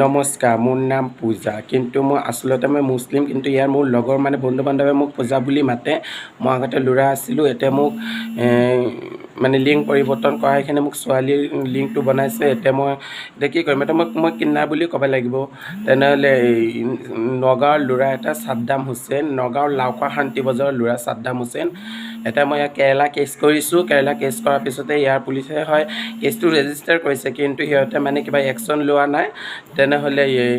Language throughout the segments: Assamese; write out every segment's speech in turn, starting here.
নমস্কাৰ, মোৰ নাম পূজা, কিন্তু মই আচলতে মই মুছলিম। কিন্তু ইয়াৰ মোৰ লগৰ মানে বন্ধু বান্ধৱে মোক পূজা বুলি মাতে। মই আগতে ল'ৰা আছিলোঁ। এতিয়া মোক মানে লিংগ পৰিৱৰ্তন কৰাই কিনে মোক ছোৱালীৰ লিংগটো বনাইছে। এতিয়া মই এতিয়া কি কৰিম? এতিয়া মই কিন্নাৰ বুলি ক'ব লাগিব। তেনেহ'লে এই নগাঁৱৰ ল'ৰা এটা ছাদ্দাম হুছেইন, নগাঁৱৰ লাওখোৱা শান্তি বজাৰৰ ল'ৰা ছাদ্দাম হুছেইন। এতিয়া মই ইয়াত কেৰেলা কেছ কৰিছোঁ। কেৰেলা কেছ কৰাৰ পিছতে ইয়াৰ পুলিচে হয় কেছটো ৰেজিষ্টাৰ কৰিছে, কিন্তু সিহঁতে মানে কিবা একশ্যন লোৱা নাই। তেনেহ'লে এই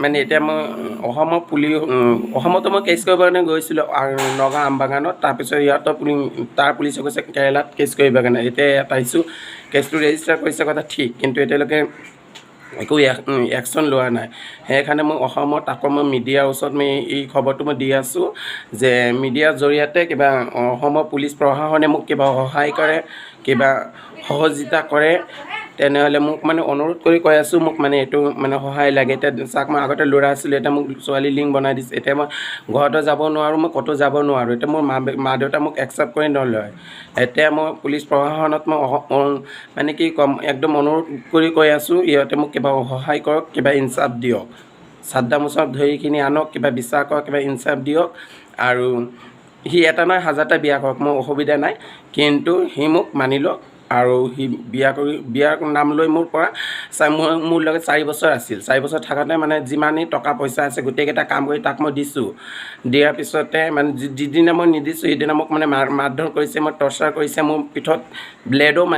মানে এতিয়া মই অসমৰ অসমতো মই কেছ কৰিবৰ কাৰণে গৈছিলোঁ নগাঁও আমবাগানত। তাৰপিছত ইয়াতো তাৰ পুলিচে কৈছে কেৰেলাত কেছ কৰিবৰ কাৰণে। এতিয়া ইয়াত আহিছোঁ। কেছটো ৰেজিষ্টাৰ কৰিছে কথা ঠিক, কিন্তু এতিয়ালৈকে একো একশ্যন লোৱা নাই। সেইকাৰণে মই অসমত আকৌ মই মিডিয়াৰ ওচৰত মই এই খবৰটো মই দি আছোঁ যে মিডিয়াৰ জৰিয়তে কিবা অসমৰ পুলিচ প্ৰশাসনে মোক কিবা সহায় কৰে, কিবা সহযোগিতা কৰে, তেনেহ'লে মোক মানে অনুৰোধ কৰি কৈ আছোঁ, মোক মানে এইটো মানে সহায় লাগে। এতিয়া চাওক, মই আগতে ল'ৰা আছিলোঁ, এতিয়া মোক ছোৱালী লিংগ বনাই দিছে। এতিয়া মই ঘৰতো যাব নোৱাৰোঁ, মই ক'তো যাব নোৱাৰোঁ। এতিয়া মোৰ মা দেউতা মোক একচেপ্ট কৰি নলয়। এতিয়া মই পুলিচ প্ৰশাসনত মই মানে কি ক'ম, একদম অনুৰোধ কৰি কৈ আছোঁ, ইহঁতে মোক কিবা সহায় কৰক, কিবা ইনচাফ দিয়ক, ছাদ্দাম হুছেইনক ধৰি কিনি আনক, কিবা বিচাৰ কৰক, কিবা ইনচাফ দিয়ক। আৰু সি এটা নহয়, হাজাৰটা বিয়া কৰক, মোৰ অসুবিধা নাই, কিন্তু সি মোক মানি লওক। আৰু সি বিয়া কৰি বিয়াৰ নাম লৈ মোৰ পৰা মোৰ লগত 4 বছৰ আছিল। 4 বছৰ থাকোঁতে মানে যিমানেই টকা পইচা আছে, গোটেইকেইটা কাম কৰি তাক মই দিছোঁ। দিয়াৰ পিছতে মানে যিদিনা মই নিদিছোঁ, সেইদিনা মোক মানে মাৰধৰ কৰিছে, মই টৰ্চাৰ কৰিছে, মোৰ পিঠত ব্লেডো মাৰি